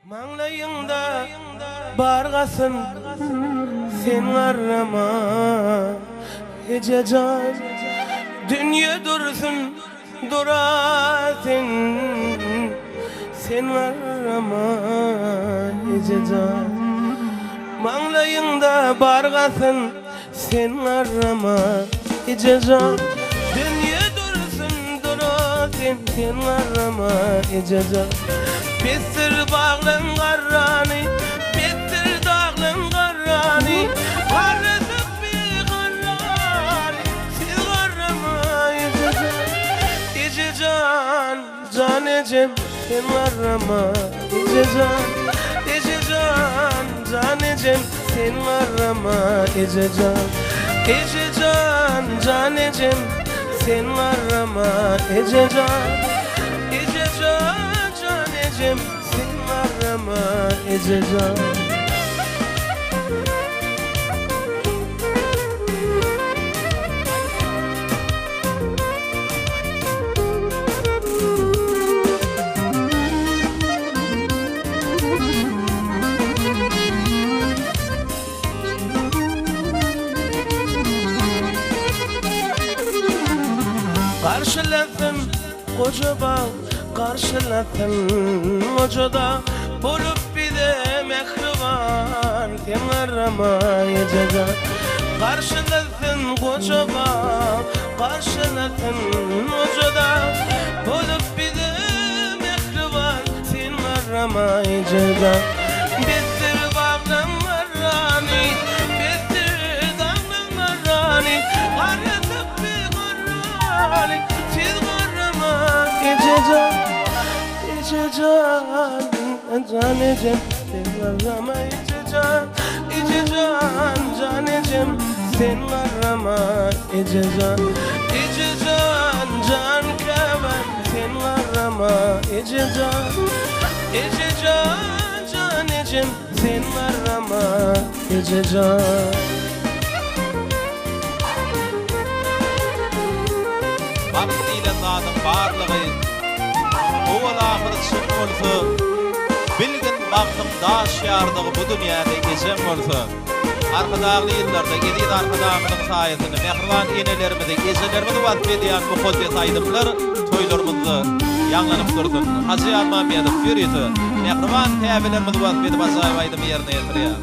Maňlaýyňda bar gasyn sen garrama eje jan Dünýe dursun dura sen sen garrama eje jan Maňlaýyňda bar gasyn sen garrama eje jan Dünýe dursun dura sen sen garrama eje jan Besdir baglaň garrany, besdir daglaň garrany, Garradyp bir garrany, siz garrama eje jan. Eje jan, jan ejem, sen garrama eje jan. Eje jan, jan ejem, sen garrama eje jan. Eje jan, jan ejem, sen garrama eje jan. Eje jan, jan ejem, sen garrama eje jan. Garşylasyn goja bag, garşylasyn goja dag, Bolup bize mähriban, sen garrama eje jan. Garşylasyn goja bag, garşylasyn goja dag, Bolup bize mähriban, sen garrama eje jan. Besdir baglaň garrany, besdir daglaň garrany, Garradyk biz garrany, siz garrama eje jan. Eje jan, jan ejem, sen garrama eje jan. Eje jan, jan ejem, sen garrama eje jan. Eje jan, jan käbäm, sen garrama eje jan. Eje jan, jan ejem, sen garrama eje jan. Bagt diýlen zadyň barlygy owal-ahyr çyn bolsa, Bilgin bagtyň daş ýardygy bu dünýäde ejeň bolsa. Arkadagly ýyllarda eziz Arkadagymyzyň saýasynda mähriban enelerimizi, ejelerimizi wasp edýän mukaddes aýdymlar toýlarymyzda ýaňlanyp dursun. Hajy Almammedow ýörite mähriban käbelerimizi wasp edip ajaýyp aýdymy ýerine ýetirýär.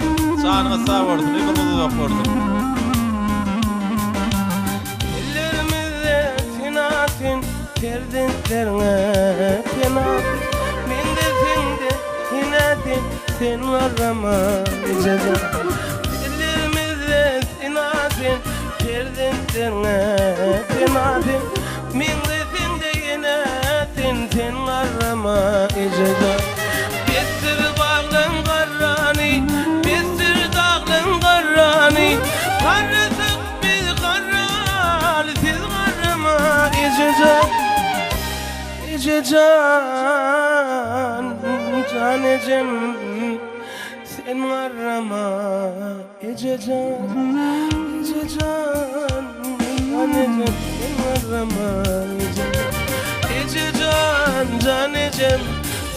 Janyňyz sag bolsun, ömrüňiz uzak bolsun. Ellerimizde sena sen Perzentleriňe pena sen Mende sende ene sen Sen garrama ejejan Ellerimizde sena sen Perzentleriňe pena sen Mende sende ene sen Sen garrama ejejan Besdir baglaň garrany Besdir daglaň garrany Garrasak Biz garraly siz garrama ejejan Ejejan jan ejem sen garrama ejejan Ejejan jan ejem sen garrama ejejan Ejejan jan ejem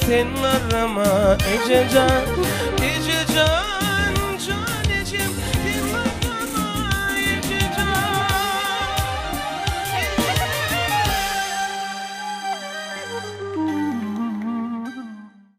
sen garrama ejejan Ejejan jan ejem.